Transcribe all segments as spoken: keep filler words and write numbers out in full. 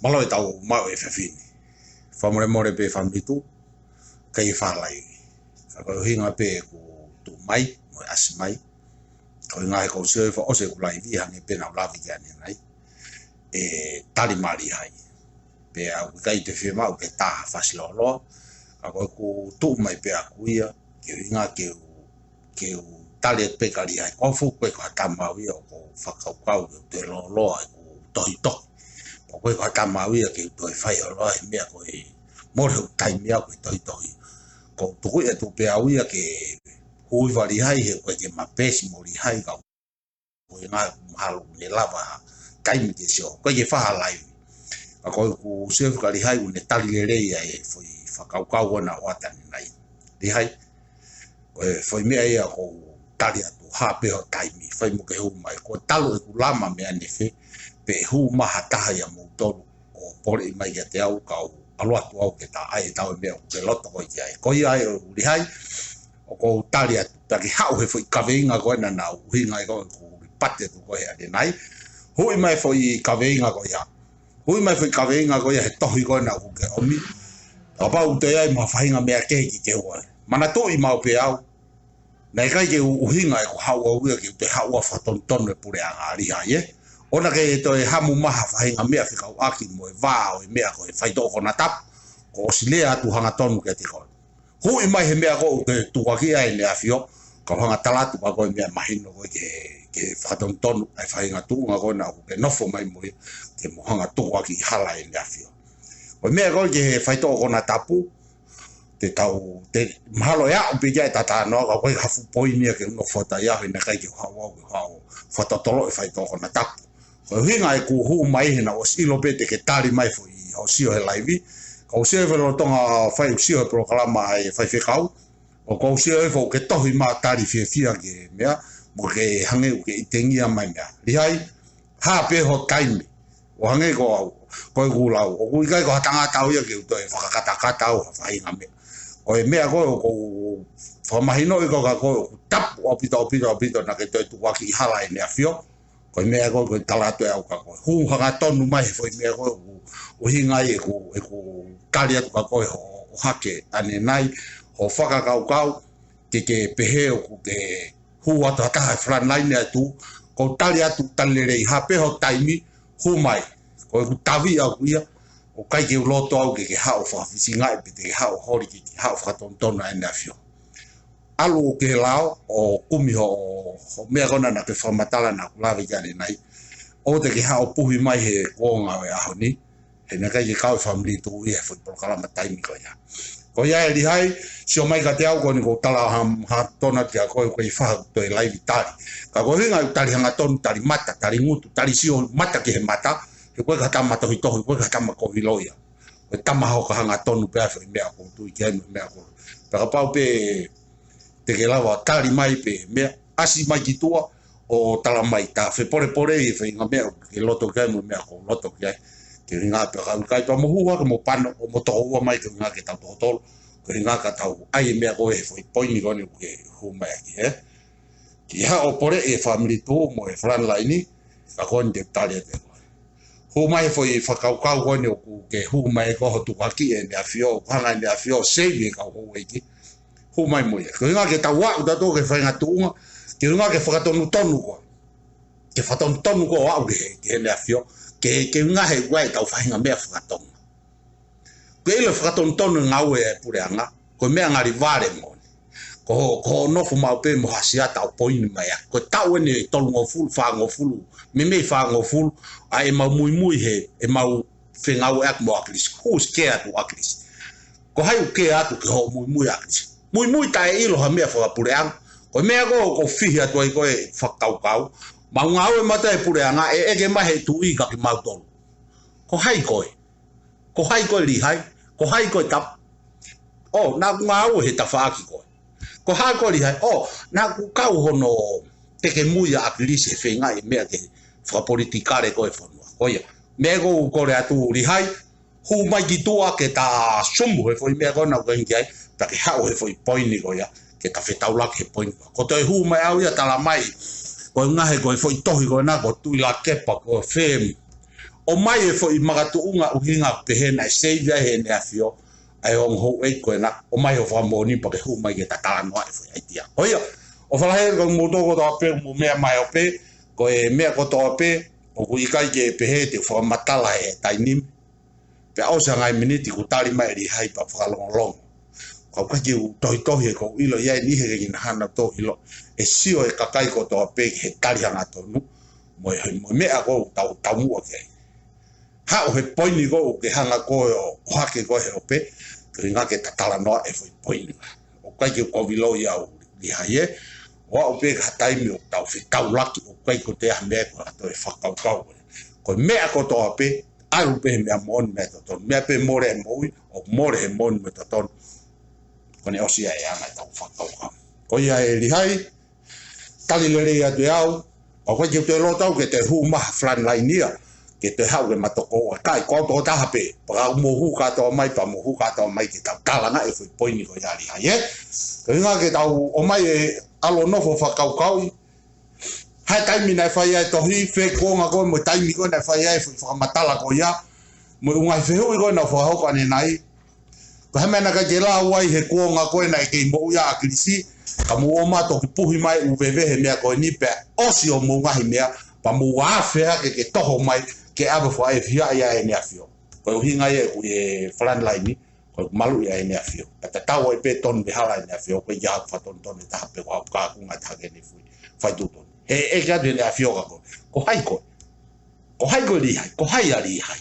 Mālō e tau maʻu e efiafi ni. Fakamolemole pē fāmili Tuʻu, ʻikai ke fālai. Ka ko e ʻuhinga pē ʻeku tuʻu mai, mo e ʻasi mai. Ko e ʻuhinga he ʻoku ou sio ʻi he fakaʻosi ʻeku laivi hangē pē naʻa ku lave ki ai ʻanenai. ʻE tali mai ʻa Lihai. Pea ʻoku ʻikai te u fiemaʻu ke tā ha fasi lōloa. Ka ko ʻeku tuʻu mai pē ʻaku ia, ke ʻuhinga ke u ke u tali atu pē kia Lihai. Ko e fuʻu ko e ko ha tama au ia ʻoku ou fakakaukau ke u toe lōloa ʻeku tohitohi. Ko e ko e ko ha tama au ia ke u toe fai holo ai e meʻa ko e mole hoku taimi au ke tohitohi. ʻOku ou tuku atu pē au ia ke hū ʻi fē ʻa Lihai he ʻoku ʻikai ke ma peesi mo Lihai ka ko e ʻuhinga mahalo ʻoku ne lava ha taimi ke sio. ʻOku ʻikai ke fai ha laivi. Ka ko ʻeku sio kia Lihai ʻoku ne tali lelei ai e foʻi fakakaukau ʻo ʻene ʻoatu ʻanenai. Lihai, ko e foʻi meʻa ia ʻoku ou tali atu, hā pē ho taimi, fai mo ke hū mai. Ko e talu ʻeku lama mei ʻanefē, pe ʻe hū mai ha taha ia moutolu ʻo poleʻi mai kiate au, kau ʻalu atu au ke ta ʻai ʻetau meʻa ʻoku ke loto koe ki ai. Ko ia ai ʻo Lihai, ʻoku ou tali atu, pea ke haʻu he foʻi kaveinga ko ena naʻa ku ʻuhinga ai ko ē ʻeku lipati atu ko ē ʻanenai. Hū mai foʻi kaveinga ko ia. Hū mai foʻi kaveinga ko ia he tohi ko ena ʻoku ke ʻomi. Kapau ʻoku toe ʻi ai mo ha faʻahinga meʻa kehe ke ke ʻomi. Manatuʻi maʻu pē au. Naʻe ʻikai ke u ʻuhinga ʻeku haʻu au ia ke u toe haʻu ʻo fakatonutonu e puleʻanga ʻa Lihai ē. ʻOua naʻa ke toe hamu mai ha faʻahinga meʻa fekauʻaki mo e vā ʻo e meʻa ko e faitoʻo konatapu. Kuo ʻosi lea atu hangatonu kiate koe. Hū mai he meʻa ko ē ʻoku ke tukuakiʻi ai ʻEne ʻAfio, kau hanga tala atu kia koe e meʻa mahino ko ē ke, ke fakatonutonu ʻa e faʻahinga tuʻunga ko ena ʻoku ke nofo mai mo ia, ke mo hanga tukuakiʻi hala ʻEne ʻAfio. Ko e meʻa ko ē ki he faitoʻo konatapu, te tau, te mahalo ʻe aʻu pē ki ai e talanoa, ka ko e hā fuʻu poini ia ke u nofo atu ai au he naʻe ʻikai ke u haʻu au ke u haʻu ʻo fakatotolo e faitoʻo konatapu. Ko e ʻuhinga ʻeku hū mai he naʻa ku ʻosi ʻilo pē te ke tali mai foʻi hoʻo sio he laivi. Ka u sio he lolotonga fai ʻeku sio he polokalama ʻa e faifekau. ʻOku ou sio he foʻi ke tohi mai tali fiefia ki he meʻa, mo ke hangē ʻoku ke ʻitengia mai meʻa. Lihai, hā pē ho taimi. ʻO hangē ko au, ko ʻeku lau. ʻOku ʻikai ko ha tangata au ia ke u toe fakakatakata au ha faʻahinga meʻa. Ko e meʻa ko ē ʻoku ou fakamahinoʻi kia koe ʻoku tapu ʻaupito, ʻaupito, ʻaupito naʻa ke toe tukuakiʻi hala ʻEne ʻAfio. Ko e meʻa ko ē ʻoku ou tala atu ʻe au kia koe. Hū hangatonu mai he foʻi meʻa ko ē ʻoku ʻuhinga ai ʻeku, ʻeku tali atu kia koe hoʻo, hoʻo hake ʻanenai, hoʻo fakakaukau, ke ke pehē ʻoku ke hū atu ha taha he front line atu, ʻoku ou tali atu, tali lelei, hā pē ho taimi, hū mai. Ko ʻeku tavi ʻaʻaku ia, ʻoku ʻikai ke u loto au ke ke haʻu ʻo fakafisingaʻi pe te ke haʻu ʻo holi ke ke haʻu ʻo fakatonutonu ʻa ʻEne ʻAfio. ʻAlu ʻo ke lao ʻo kumi hoʻo, hoʻo meʻa ko ena naʻa ke fakamatala naʻa ku lave ki ai ʻanenai. ʻOua te ke haʻu ʻo puhi mai he kuonga ʻo e ʻaho ni. He naʻe ʻikai ke kau e fāmili Tuʻu ia he foʻi polokalama taimi ko ia. Ko ia ē Lihai, sio mai kiate au ko eni ʻoku ou tala ha, ha tona kia koe ʻoku ʻikai fai ha toe laivi tali. Ka ko e ʻuhinga ʻeku tali hangatonu, tali mata, tali ngutu, tali sio mata ki he mata, he ʻoku ʻikai ko ha tama tohitohi, ʻoku ʻikai ko ha tama kovi loi ia. Ko e tama hoka hangatonu pē ʻa e foʻi meʻa ʻoku ou tui ki ai mo e meʻa ko. Pea kapau pē te ke lava tali mai pē meʻa, ʻasi mai ki tuʻa ʻo tala mai ta fepolepole ʻi he faʻahinga meʻa ʻoku ke loto ki ai mo e meʻa ʻoku ou loto ki ai. Ke ʻuhinga pē ka ʻikai pea mo hū hake mo pano ʻo mo tokoua mai ke ʻuhinga ke tau tokotolo. Ke ʻuhinga ka tau ʻai e meʻa ko ē he foʻi poini ko eni ʻoku ke hū mai ʻaki, ē? Ke haʻu ʻo poleʻi e fāmili Tuʻu mo e front line ni, ka ko eni te u tali atu ʻe koe. Hū mai he foʻi fakakaukau ko eni ʻoku ke hū mai ko ho tukuakiʻi ʻEne ʻAfio, ʻoku hanga ʻEne ʻAfio ʻo save e kau houʻeiki. Hū mai mo ia. Ko e ʻuhinga ke tau aʻu tautolu ki he faʻahinga tuʻunga, ke ʻuhinga ke fakatonutonu koe. Ke fakatonutonu koe ʻo aʻu ki he, ki heʻene ʻAfio, ke, ke ʻuhinga he ʻoku ʻi ai ʻetau faʻahinga meʻa fakatonga. Ko e ʻilo fakatonutonu e ngāue ʻa e puleʻanga, ko e meʻa ngali vale moʻoni. Ko ho, ko hoʻo nofo maʻu pē mo ha siata ʻo poini mai ā. Ko e taʻu eni ʻe tolungofulu, fāngofulu, meimei fāngofulu, ʻa ʻemau muimui he, ʻemau fengāueʻaki mo ʻAkilisi. Who's care to ʻAkilisi? Ko hai ʻoku care atu ki hoʻo muimui ʻAkilisi? Muimui taʻeʻilo ha meʻa fakapuleʻanga. Ko e meʻa ko ē ʻoku ou fihi atu ai ko e fakakaukau. Mau ngāue maʻu he puleʻanga, ʻe ʻeke mai he tuʻi kia kimautolu. Ko hai koe? Ko hai koe Lihai? Ko hai koe Tapu? ʻŌ, naʻa ku ngāue he tafaʻaki ko ē. Ko hai koe Lihai? ʻŌ, naʻa ku kau hono tekemui ʻa ʻAkilisi he feingaʻi e meʻa ke fakapolitikale ko ē e fonua. Ko ia, meʻa ʻoku ou kole atu Lihai, hū mai ki tuʻa ke ta sumu he foʻi meʻa ko ē naʻa ku ʻuhinga ki ai, pea ke haʻu he foʻi poini ko ia, ke ta fetaulaki he poini ko ia. Ko e toe hū mai au ia tala mai, ko e ʻuhinga he ko e foʻi tohi ko ena, ko Tuʻilakepa, ko e fēmi. ʻOmai e foʻi makatuʻunga ʻuhinga pehē naʻe save ai he ʻEne ʻAfio ʻa e ongo houʻeiki ko ena, ʻomai hoʻo fakamoʻoni pea ke hū mai ke ta talanoaʻi e foʻi ʻaitia. Ko ia, ʻofa lahi atu kia moutolu kotoa pē mou meʻa mai ʻo pē, ko e meʻa kotoa pē, ʻoku ʻikai ke pehē te u fakamatala he taimi ni. Pea ʻosi e ngaahi miniti kuo tali mai ʻe Lihai pea fakalongolongo. Ka ʻoku ʻikai ke u tohitohi he ʻoku ou ʻilo ia ʻe niʻihi he ʻikai ke nau hanga ʻo tohi ʻilo. ʻE sio e kakai kotoa pē ki he tali hangatonu. Mo e, mo e meʻa ʻoku tau, tau muʻa ki ai. Haʻu he poini ʻoku ke hanga koe ʻo, ʻo hake koe he ope. Ke ringa ke ta talanoa e foʻi poini. ʻOku ʻikai ke u kovi loi au Lihai ē. ʻO aʻu pē ki ha taimi ʻoku tau fetaulaki ʻoku ʻikai ko e toe ʻi ai ha meʻa ko ha toe fakakaukau. Ko e meʻa kotoa pē, ʻalu pē he meʻa moʻoni mo e totonu. Meʻa pē mole e moʻui, ʻoku mole he moʻoni mo e totonu. Ko ʻene ʻosi ia e anga ʻetau fakakaukau. Ko ia ē Lihai, tali lelei atu ʻe au, ʻoku ʻikai ke u toe loto au ke toe hū mai ha frontline ia, ke toe haʻu ke ma tokoua. Kae ko au tokotaha pē, pea ka mou hū kātoa mai, pea mou hū kātoa mai ke tau talanoa e foʻi poini ko ia Lihai ē. Ko e ʻuhinga ke tau ʻomai e ʻalu ʻo nofo fakakaukauʻi, ha taimi naʻe fai ai e tohi, fekuonga ko ē mo e taimi ko ē naʻe fai ai e foʻi fakamatala ko ia, mo e ngaahi fehuʻi ko ē naʻe fakahoko ʻanenai. Ko e hā e meʻa naʻe ʻikai ke lau ai he kuonga ko ē naʻe kei moʻui ai ʻa ʻAkilisi, ka mou ō mai ʻo toki puhi mai ʻo veve he meʻa ko eni pea ʻosi hoʻomou ngaahi meʻa, pea mou afe hake ke toho mai, ke ʻave fakaefiaʻi ʻa ʻEne ʻAfio. Ko e ʻuhinga ia ʻeku ʻi he frontline ni, ko e maluʻi ʻa ʻEne ʻAfio. Ka tatau ai pē tonu e hala ʻEne ʻAfio, ko ia ʻoku fakatonutonu ʻe taha pē ko au ka kunga taha ke ne fui, fai tutonu. He ʻeke atu ʻEne ʻAfio kia koe, ko hai koe? Ko hai koe Lihai? Ko hai ʻa Lihai?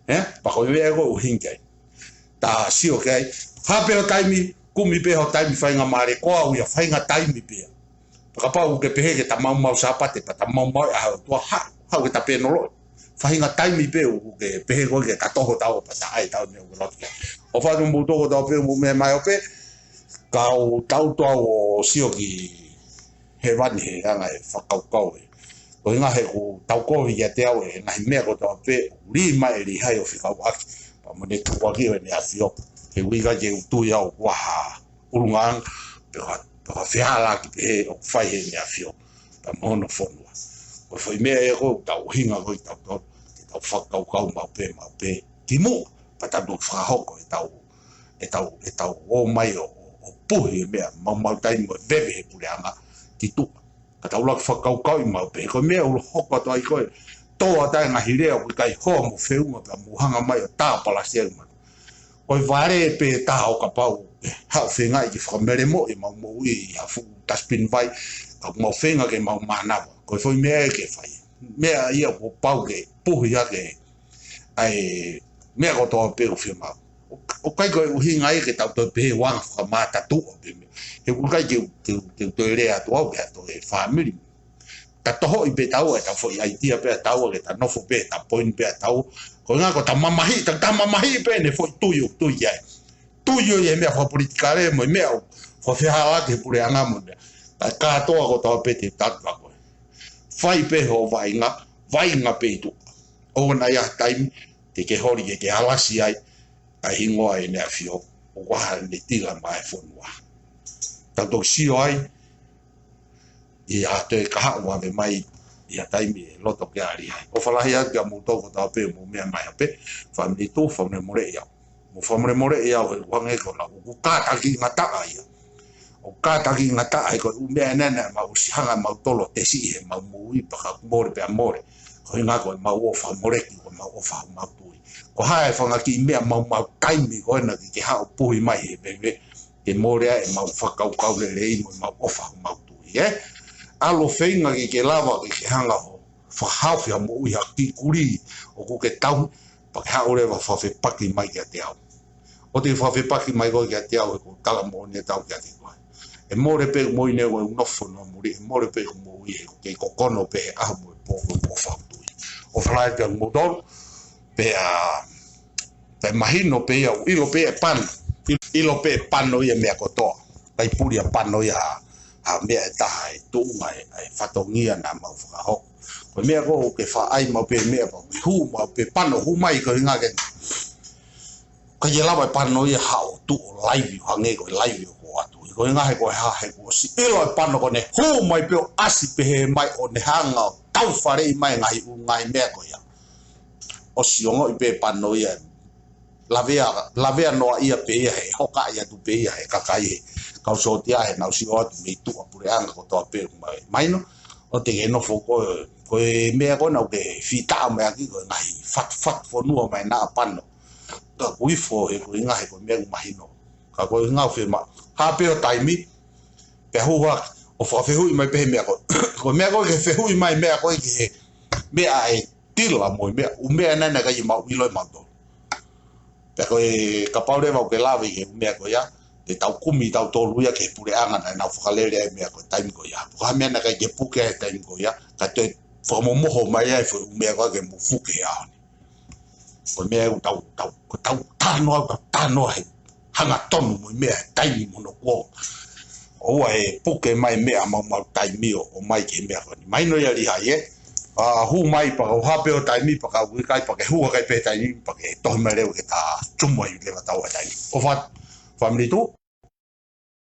Ē? Pea ko e meʻa ko ē ʻuhinga ai. Ta sio ki ai. Hā pē ho taimi, kumi pē ho taimi faingamālie ko au ia fainga taimi pē. Pea kapau ʻoku ke pehē ke ta maumau Sāpate, pea ta maumau ʻa e ʻOtua haʻu, haʻu ke ta pēnoloʻi. Fainga taimi pē ʻoku ke pehē koe ke ta toho tau pea ta ʻai tau meʻa ʻoku loto ke. ʻOfa atu kia moutolu kotoa pē mou meʻa mai ʻo pē, ka u tau tau ʻo sio ki hēvani he anga e fakakaukau ē. Ko e ʻuhinga he ʻoku tau kovi kiate au e ngaahi meʻa kotoa pē, ʻoku lī mai ʻe Lihai ʻo fekauʻaki, pea mo ʻene tukuakiʻi ʻo ʻEne ʻAfio. He ʻoku ʻikai ke u tui au ʻoku ʻi ai ha ʻulungaanga, pe ko ha, pe ko ha fehālaaki pehē ʻoku fai he ʻEne ʻAfio, pea mo hono fonua. Ko e foʻi meʻa ia ʻoku tau ʻuhinga ko ē ʻi tautolu, ke tau fakakaukau maʻu pē, maʻu pē, ki muʻa, pea tau toki fakahoko ʻetau, ʻetau, ʻetau ō mai ʻo, ʻo, ʻo puhi e meʻa, maumau taimi mo e veve he puleʻanga, ki tuʻa. Ka tau laki fakakaukauʻi maʻu pē, ko e meʻa ʻoku hoko atu ai ko e, tō atu ai e ngaahi lea ʻoku ʻikai hoa mo feʻunga pea mou hanga mai ʻo tāpalasia ʻi manu. Ko e vale pē taha ʻo kapau, ē, haʻu feingaʻi ke fakamolemoleʻi ʻemau moʻui ʻi ha fuʻu tasipini vai, ka mau feinga ke mau mānava. Ko e foʻi meʻa ē ke fai. Meʻa ia kuo pau ke puhi hake ʻa e meʻa kotoa pē ʻoku fiemaʻu. ʻOku ʻikai ko e ʻuhinga ia ke tau toe pehē ʻoku anga fakamātatuʻa pē meʻa. He ʻoku ʻikai ke, ke, ke toe lea atu au ki ha toe fāmili. Ta tohoʻi pē taua ʻetau foʻi ʻaitia pē ʻataua ke ta nofo pē ʻeta poini pē ʻataua. Ko e ʻuhinga ko ʻeta mamahiʻi, ta, ta mamahiʻi pē ʻene foʻi tui ʻoku tui ki ai. Tui ʻo ʻi he meʻa fakapolitikale mo e meʻa ʻoku fakafehālaaki he puleʻanga mo e meʻa. Ka kātoa kotoa pē te u tala atu kia koe. Fai pē hoʻo vaʻinga, vaʻinga pē ʻi tuʻa. ʻOua naʻa ʻi ai ha taimi te ke holi ke ke alasi ai ʻa e hingoa ʻEne ʻAfio, ʻoku ʻi ai haʻane tila maʻa e fonua. Tau toki sio ai, ʻi ha toe kahaʻu ʻave mai ʻi ha taimi ʻe loto ke ʻalu ai. ʻOfa lahi atu kia moutolu kotoa pē mou meʻa mai ʻo pē, fāmili tuʻu, fakamolemoleʻi au. Mou fakamolemoleʻi au he ʻoku hangē ko ʻeku kātakiʻi ngataʻa ia. ʻOku kātakiʻi ngataʻa he ko e ʻū meʻa ʻanenai naʻa mau ʻosi hanga ʻe mautolu ʻo tesiʻi heʻemau moʻui pea ka mole pea mole. Ko e ʻuhinga ko ʻemau ō fakamoleki ko ʻemau ʻofa homau tui. Ko e hā e fanga kiʻi meʻa maumau taimi ko ena ke ke haʻu ʻo puhi mai he veve, ke mole ai ʻemau fakakaukau lelei mo ʻemau ʻofa homau tui, ē? ʻAlu ʻo feinga ke ke lava ke ke hanga ʻo fakahaofi ha moʻui ha kiʻi kulī ʻoku ke tauhi, pea ke haʻu leva ʻo fakafepaki mai kiate au. ʻOua te ke fakafepaki mai koe kiate au he ʻoku ou tala moʻoni atu au kiate koe. ʻE mole pē ʻeku moʻui ni he ʻoku ou nofo noa muli, ʻe mole pē ʻeku moʻui he ʻoku kei kokono pē he ʻaho mo e pō ko ʻeku ʻofa ʻoku tui. ʻOfa lahi atu kia moutolu, pea, pea mahino pē ia, ʻilo pē ʻe pano, ʻilo pē ʻe pano ia meʻa kotoa. ʻIkai puli ʻa pano ia ha, ha meʻa ʻe taha ʻe tuʻunga ʻe, ʻe fatongia naʻa mau fakahoko. Ko e meʻa ko ē ʻoku ke faʻa ʻai maʻu pē meʻa pea ke hū maʻu pē pano, hū mai ko e ʻuhinga ke ʻikai ke lava ʻe pano ia haʻu ʻo tuʻu ʻo laivi, ʻo hangē ko e laivi ʻoku ʻoatu. Ko e ʻuhinga he ko e hā he kuo ʻosi ʻilo ʻe pano ko ʻene hū mai pē ʻo ʻasi pehē mai ʻo ne hanga ʻo taufaleʻi mai ngaahi ʻū ngaahi meʻa ko ia. ʻOsi ongoʻi pē pano ia, lavea, lavea noa ia pē ia he hoka ia tu pē ia he kakai he kau sōtia he nau sio atu mei tuʻa puleʻanga kotoa pē mai. Mahino, ʻoua te ke nofo ko, ko e meʻa ko ena ʻoku ke fita mai ʻaki ko e ngaahi fatufatu fonua mai naʻa pano. Ka kuifo he ko e ngaahi ko e meʻa ʻoku mahino. Ka ko e ngau fe ma, ha pē ʻo taimi, pea huha, ʻo fakafehuʻi mai pē he meʻa ko. Ko e meʻa ko ke fehuʻi mai meʻa ko ke he meʻa e tila mo e meʻa, ʻū meʻa naʻe ʻikai ke mau ʻilo ʻe mautolu. Pea ko e kapau leva ʻoku ke lave ki he ʻū meʻa ko ia, te tau kumi tautolu ia ki he puleʻanga naʻa nau fakalele ai meʻa ko e taimi ko ia. Ko ha meʻa naʻe ʻikai ke puke ai taimi ko ia, ka toe fakamomoho mai ai foʻi ʻū meʻa ko ia ke mou fuke he ʻaho ni. Ko e meʻa ʻoku tau, tau, ko tau tano au, tau tano he hanga tonu mo e meʻa taimi mo hono kuo. ʻOua ʻe puke mai meʻa mau mau taimi ʻo, ʻo mai ki he meʻa ko eni. Mahino ia Lihai ē. ʻA, hū mai pea ka ʻoku hape ʻo taimi pea ka ʻikai pea ke hū hakai pē taimi pea ke tohi mai leva ke ta tumu ai leva tau ʻa taimi. ʻOfa atu, family tu.